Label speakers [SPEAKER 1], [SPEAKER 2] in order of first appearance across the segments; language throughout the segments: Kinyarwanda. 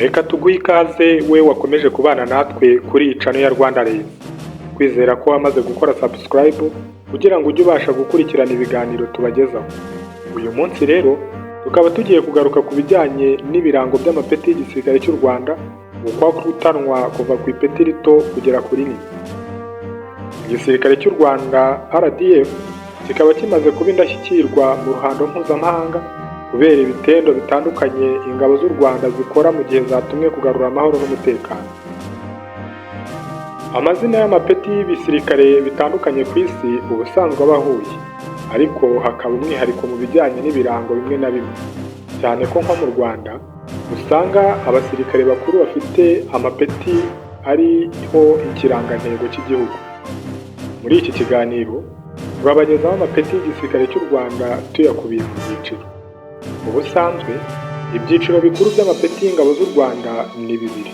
[SPEAKER 1] Reka tuguhe ikaze we wakomeje kubana natwe kuri iyi channel ya Rwanda Rays. Kwizera ko wamaze gukora subscribe kugira ngo ujye ubasha gukurikirana ibiganiro tubagezaho. Uyu munsi rero tukaba tugiye kugaruka ku bijyanye n'ibirango by'amapeti y'igisirikare cy'u Rwanda, uko arutanwa kuva ku ipeti rito kugera ku rinini. Igisirikare cy'u Rwanda RDF kikaba kimaze kuba indashyikirwa mu ruhando mpuzamahanga kubera ibitendo bitandukanye ingabo z'u Rwanda zikora mu gihe zatumwe kugarura amahoro n'umutekano. Amazina y'amapeti y'ibisirikare bitandukanye ku isi ubusanzwe aba ahuye, ariko hakaba umwihariko mu bijyanye n'ibirango bimwe na bimwe, cyane ko nko mu Rwanda usanga abasirikare bakuru bafite amapeti ariho ikirangantego cy'igihugu. Muri iki kiganiro turabagezaho amapeti y'igisirikare cy'u Rwanda tuyakubiye mu byiciro. Ubusanzwe ibyiciro bikuru by'amapeti y'ingabo z'u Rwanda ni bibiri,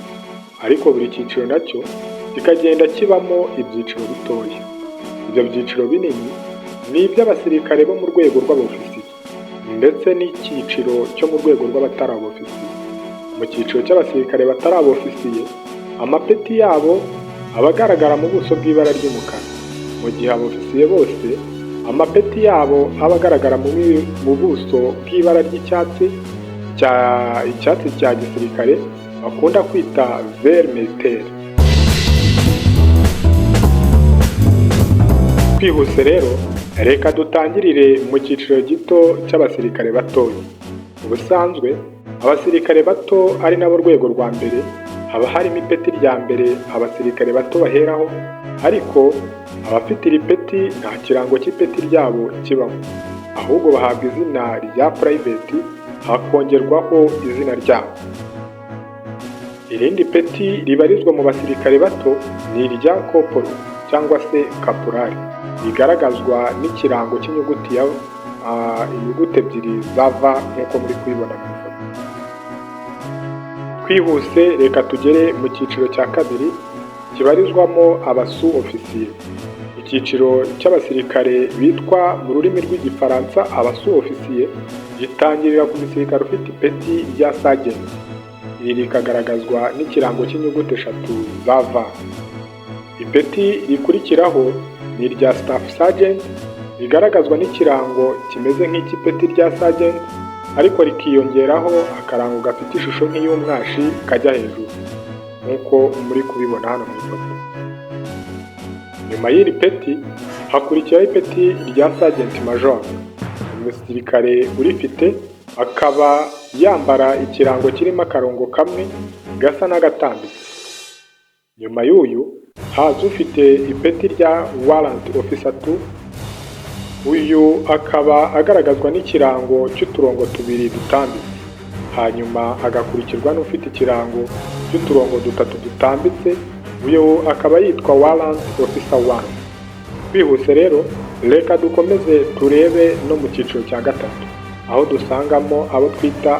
[SPEAKER 1] ariko buri cyiciro nacyo kikagenda kibamo ibyiciro bitoya. Ibyo byiciro binini ni iby'abasirikare bo mu rwego rw'abofisiye ndetse n'icyiciro cyo mu rwego rw'abatari abofisiye. Mu cyiciro cy'abasirikare batari abofisiye, amapeti yabo aba agaragara mu buso bw'ibara ry'umukara, mu gihe abofisiye bose amapeti yabo aba agaragara mu buso bw'ibara ry'icyatsi cya icyatsi cya gisirikare bakunda kwita vert militaire. Twihuse rero, reka dutangirire mu cyiciro gito cy'abasirikare batoya. Ubusanzwe abasirikare bato, ari nabo rwego rwa mbere, haba harimo ipeti rya mbere abasirikare bato baheraho, ariko abafite iri peti nta kirango cy'ipeti ryabo kibaho, ahubwo bahabwa izina rya private hakongerwaho izina ryabo. Irindi peti ribarizwa mu basirikare bato ni irya koporo cyangwa se kaporari, rigaragazwa n'ikirango cy'inyuguti ya inyuguti ebyiri za V nk'uko muri kubibona mu ifoto. Twihuse, reka tugere mu cyiciro cya kabiri kibarizwamo abasu ofisiye. Icyiciro cy'abasirikare bitwa mu rurimi rw'Igifaransa abasu ofisiye gitangirira ku musirikare ufite ipeti rya sergeant, iri rikagaragazwa n'ikirango cy'inyuguti eshatu za V. Ipeti rikurikiraho ni irya staff sergeant, rigaragazwa n'ikirango kimeze nk'icy'ipeti rya sergeant, ariko rikiyongeraho akarango gafite ishusho nk'iy'umwashi kajya hejuru nk'uko muri kubibona hano mu ifoto. Nyuma y'iri peti hakurikiraho ipeti rya sergeant major. Umusirikare urifite akaba yambara ikirango kirimo akarongo kamwe gasa n'agatambitse. Nyuma y'uyu haza ufite ipeti rya warrant officer 2, uyu akaba agaragazwa n'ikirango cy'uturongo tubiri dutambitse, hanyuma agakurikirwa n'ufite ikirango cy'uturongo dutatu dutambitse, uyu akaba yitwa warrant officer 1. Twihuse rero, reka dukomeze turebe no mu cyiciro cya gatatu, aho dusangamo abo twita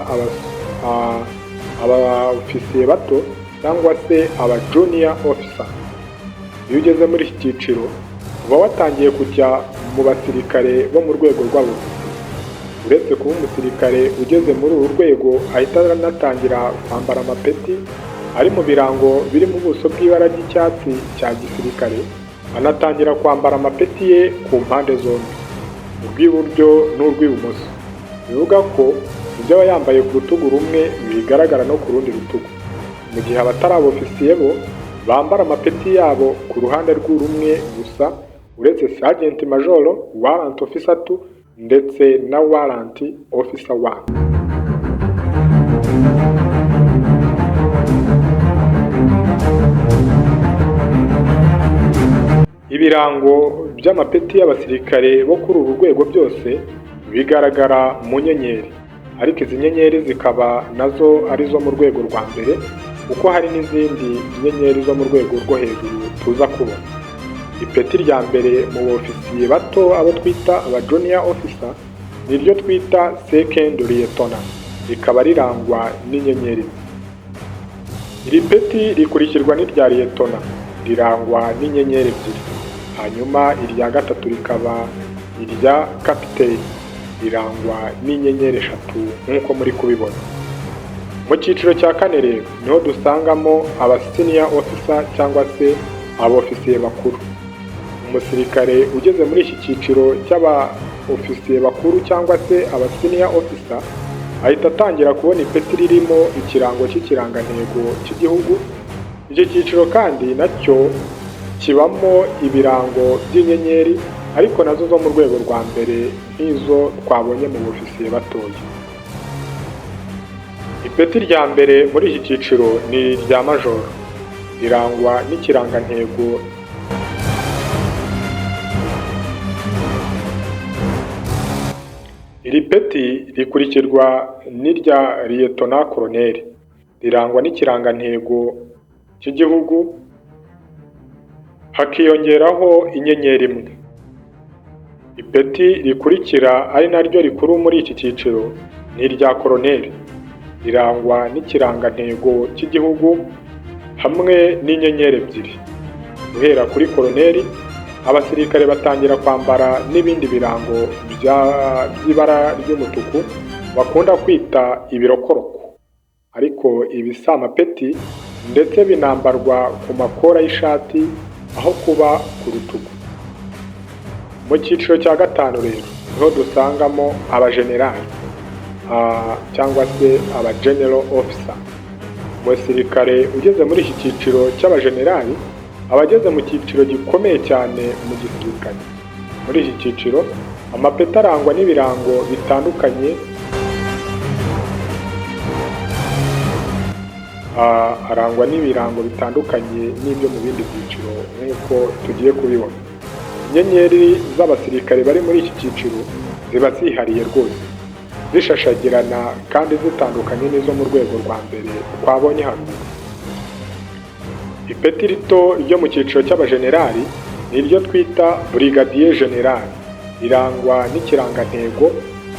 [SPEAKER 1] aba ofisiye bato cyangwa se aba junior officer. Iyo ugeze muri iki cyiciro uba watangiye kujya mu basirikare bo mu rwego rw'abofisiye. Uretse kuba umusirikare ugeze muri uru rwego ahita anatangira kwambara amapeti ari mu birango biri mu buso bw'ibara ry'icyatsi cya gisirikare, anatangira kwambara amapeti ye ku mpande zombi, urw'iburyo n'urw'ibumoso. Bivuga ko ibyo aba yambaye ku rutugu rumwe bigaragara no ku rundi rutugu, mu gihe abatari abofisiye bo bambara amapeti yabo ku ruhande rw'urumwe gusa, uretse Sergeant Major, Warrant Officer 2 ndetse na Warrant Officer 1. Ibirango by'amapeti y'abasirikare bo kuri uru rwego byose bigaragara mu nyenyeri, ariko izi nyenyeri zikaba nazo ari zo mu rwego rwa mbere, kuko hari n'izindi nyenyeri zo mu rwego rwo hejuru tuza kubona. Ipeti rya mbere mu bofisiye bato, abo twita aba junior officer, niryo twita second lieutenant, rikaba rirangwa n'inyenyeri imwe. Iri peti rikurikirwa n'irya lieutenant, rirangwa n'inyenyeri ebyiri, hanyuma irya gatatu rikaba irya capitaine, rirangwa n'inyenyeri eshatu nk'uko muri kubibona. Mu cyiciro cya kane rero niho dusangamo aba senior officer cyangwa se abofisiye bakuru. Umusirikare ugeze muri iki cyiciro cy'aba ofisiye bakuru cyangwa se aba senior officer ahita atangira kubona ipeti ririmo ikirango cy'ikirangantego cy'igihugu. Iki cyiciro kandi nacyo kibamo ibirango by'inyenyeri, ariko nazo zo mu rwego rwa mbere nk'izo twabonye mu bofisiye batoya. Ipeti rya mbere muri iki cyiciro ni irya majoro, rirangwa n'ikirangantego. Iri peti rikurikirwa n'irya liyetona koroneri, rirangwa n'ikirangantego cy'igihugu, hakiyongeraho inyenyeri imwe. Ipeti rikurikira ari naryo rikuru muri iki cyiciro ni irya koroneri, rirangwa n'ikirangantego cy'igihugu hamwe n'inyenyeri ebyiri. Guhera kuri koroneri, abasirikare batangira kwambara n'ibindi birango by'ibara ry'umutuku bakunda kwita ibirokoroko, ariko ibi si amapeti, ndetse binambarwa ku makora y'ishati aho kuba ku rutugu. Mu cyiciro cya gatanu rero niho dusangamo abajenerali cyangwa se aba general officer. Umusirikare ugeze muri iki cyiciro cy'abajenerali aba ageze mu cyiciro gikomeye cyane mu gisirikare. Muri iki cyiciro amapeti arangwa n'ibirango bitandukanye, arangwa n'ibirango bitandukanye n'ibyo mu bindi byiciro nk'uko tugiye kubibona. Inyenyeri z'abasirikare bari muri iki cyiciro ziba zihariye rwose, zishashagirana kandi zitandukanye n'izo mu rwego rwa mbere twabonye haruguru. Ipeti rito ryo mu cyiciro cy'abajenerali ni iryo twita brigadier general, rirangwa n'ikirangantego,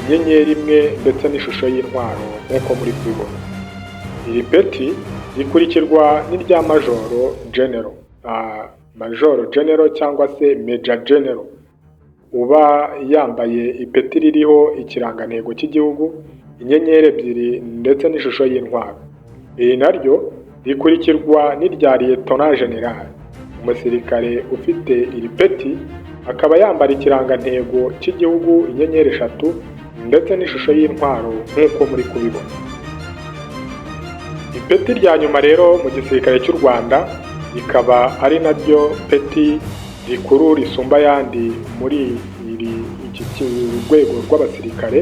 [SPEAKER 1] inyenyeri imwe ndetse n'ishusho y'intwaro nk'uko muri kubibona. Iri peti rikurikirwa n'irya majoro general, majoro general cyangwa se major general, uba yambaye ipeti ririho ikirangantego cy'igihugu, inyenyeri ebyiri ndetse n'ishusho y'intwaro. Iri naryo rikurikirwa n'irya lieutenant general. Umusirikare ufite iri peti akaba yambara ikirangantego cy'igihugu, inyenyeri eshatu ndetse n'ishusho y'intwaro nk'uko muri kubibona. Ipeti rya nyuma rero mu gisirikare cy'u Rwanda, rikaba ari naryo peti rikuru risumba ayandi muri iri iki rwego rw'abasirikare,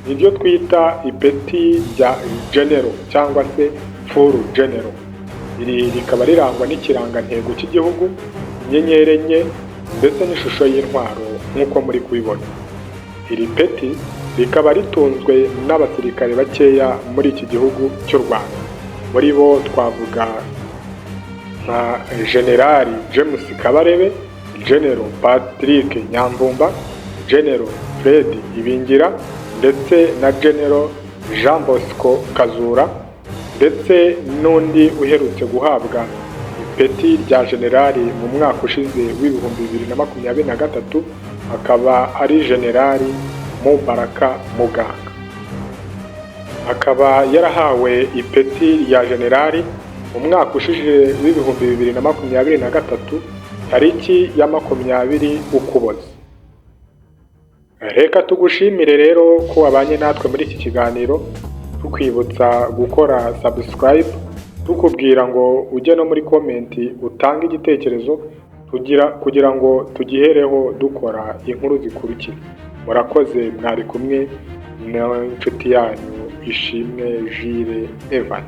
[SPEAKER 1] niryo twita ipeti rya general cyangwa se full general. Iri rikaba rirangwa n'ikirangantego cy'igihugu, inyenyeri enye ndetse n'ishusho y'intwaro nk'uko muri kubibona. Iri peti rikaba ritunzwe n'abasirikare bakeya muri iki gihugu cy'u Rwanda. Muri bo twavuga nka General James Kabarebe, General Patrick Nyamvumba, General Fred Ibingira ndetse na General Jean Bosco Kazura, ndetse n'undi uherutse guhabwa ipeti rya generali mu mwaka ushize w'2023, akaba ari Generali Mubaraka Muganga, akaba yarahawe ipeti rya generali mu mwaka ushize w'2023, tariki ya 20 Ukuboza. Reka tugushimire rero ko wabanye natwe muri iki kiganiro, tukwibutsa gukora subscribe, tukubwira ngo ujye no muri comment utange igitekerezo kugira ngo tugihereho dukora inkuru zikurikira. Murakoze, mwari kumwe n'inshuti yanyu Ishimwe Jules Evan.